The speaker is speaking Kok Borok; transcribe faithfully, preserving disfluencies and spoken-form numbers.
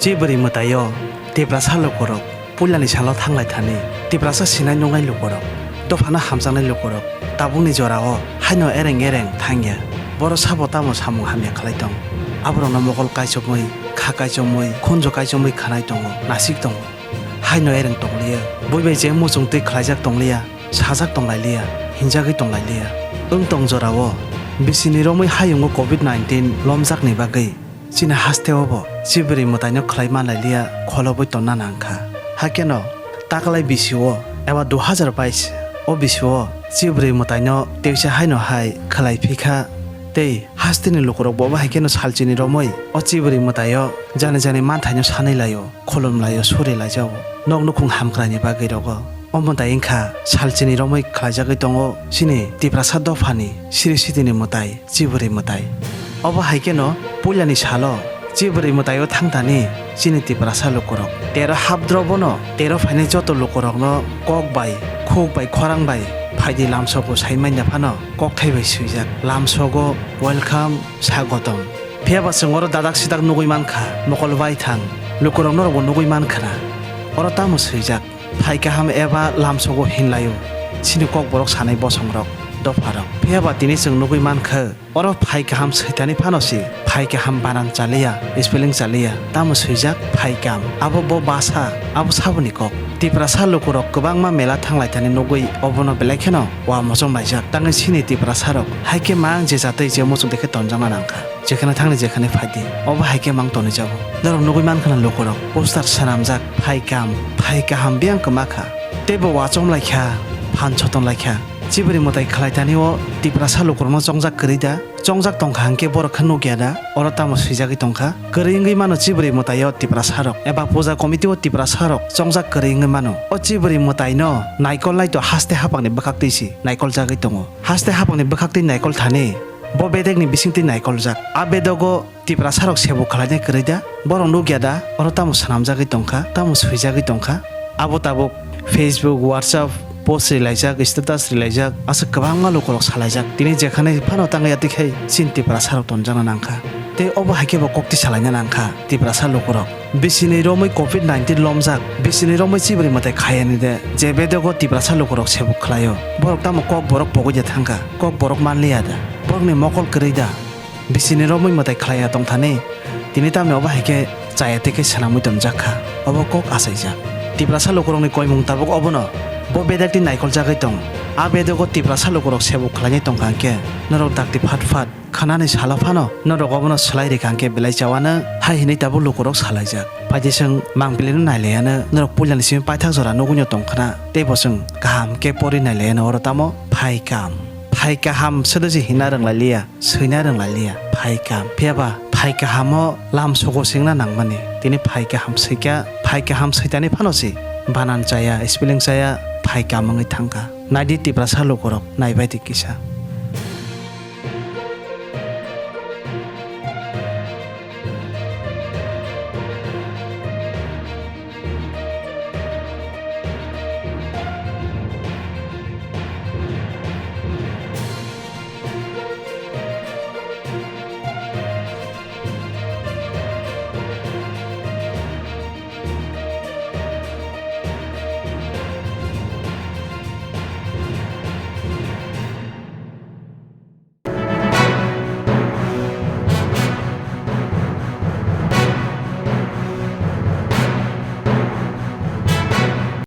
Chibwrwi mwtaio Tiprasa lukurok puilani salo thanglai thani, Tiprasa sinai nuknai lukurok, dophano hamjaknai lukurok tabukni jorao haino ereng ereng thangya. Borok sabo tamo samung hamya khlai tong? Aborokno mokol kaichomwi, kha kaichomwi, khunju kaichomwi khanai tongo, nasik tongo. Haino ereng tonglia, bui bai je muchung twi khlaijak tonglia, sajak tonglailiya, hinjagwi tonglailiya. Wng tong jorao bisini romwi hayungo covid nineteen lomjakni bagwi chini hasteo bo chibwrwi mwtaino khlai manlailiya, kholobwi tonna nangkha. Hakeno taklai bisio eba dui hazar bais o bisio chibwrwi mwtaino teisa haino hai khlai phikha. Tei hasteni lukurok bo haikeno salchini romwi o chibwrwi mwtaio jani jani manthaino sanwi laio, khulum laio, suri laijago. Nok nukhung hamkraini bagwi rogo. O mwtai wngkha salchini romwi khlaijagwi tongo chini Tiprasa dophani siri sitini mwtai, chibwrwi mwtai. Obo haikeno puilani salo chibwrwi mwtaio thangthani chini Tiprasa lukurok. Tero hapdro bono, tero phainai joto lukurokno kok bai, khuk bai, khorang bai phaidi lamsogo sai manya phano kokthai bai swijak. Lamsogo welcome, sagotom. Phiyaba chwng oro dadak sidak nugwi mankha, mokol bai thang, lukurok norokbo nugwi mankhwna. Oro tamo swijak, phai kaham eba lamsogo hinlaio, chini kokborok sanai bosongrok, dopharok. Phiyaba tini chwng nugwi mankha, oro phai kaham swithani phano si, phai kaham banan chaliya, spelling chaliya, tamo swijak, phai kam. Abo bo basa, abo saboni kok. Tiprasa lukurok kwbangma mela thanglai thani nugwi obono belai kheno wa mochom laijak. Tangwi chini Tiprasarok, haikhe mang je jatwi je muchung dekhe tonjakna nangkha. Jekhane thangni jekhane phaidi, obo haikhe mang tonwi jago. Norok nugwi mankha na lukurok, poster swnamjak, phai kam, phai kaham biyang kwma kha. Teibo wachom laikha, phan soton laikha. Chibwrwi mwtai khlai thani o Tiprasa lukurokno chongjak kwrwi da? Chongjak tongkha hwnkhe borok khe nukya da? Oro tamo swijagwi tongkha? Kwrwi wngwi mano chibwrwi mwtai o Tiprasarok eba puja committee o Tiprasarok chongjak kwrwi wngwi mano. O chibwrwi mwtaino naikolnai to haste haphangni bwkhaktwi si naikoljagwi tongo. Haste haphangni bwkhaktwi naikol thani bo bedekni bisingtwi naikoljak. A bedogo Tiprasarok sebuk khlainai kwrwi da? Borok nukya da? Oro tamo swnamjagwi tongkha, tamo swijagwi tongkha? Abo tabuk Facebook, WhatsApp post rilaijak, status rilaijak, aswk kwbangma lukurok salaijak. Tini jekhane phano tangwi atwi khai chini Tiprasarok tonjakna nangkha. Tei obo haikhe bo kokti salaina nangkha Tiprasa lukurok. Bisini romwi covid nineteen lomjak, bisini romwi chibwrwi mwtai khayani de, je bedogo Tiprasa lukurok sebuk khlaio. Borok tamo kok borok pogwi de thangkha, kok borok manliya da? Borokni mokol kwrwi da? Bisini romwi mwtai khlaiya tongthani, tini tamni obo hai khe chaya tei khe swnamwi tonjak kha, obo kok achaijak. Tiprasa lukurokni koimung tabuk obono, bo bedekni naikoljagwi tong. A bedogo Tiprasa lukurok sebuk khlainai tongkha hwnkhe, norok dakti phat phat khanani salo phano norok obono swlai rikha hwnkhe belai chawano hai hinwi tabuk lukurok salaijak. Phaidi chwng mangpilino nailaiyano norok puilani simi paithak jora nugwino tongkhna, teibo chwng kaham khe pori nailaiyano oro tamo phai kam. Phai kaham sedo se hina rwnglailiya. Swina rwnglailiya, phai kam. Phiyaba phai kahamo lamsogo swngna nangmani. Tini phai kaham swikha, phai kaham switani phano se banan chaya, spelling chaya, phai kam wngwi thangkha. Naidi Tiprasa lukurok, naibaidi kisa.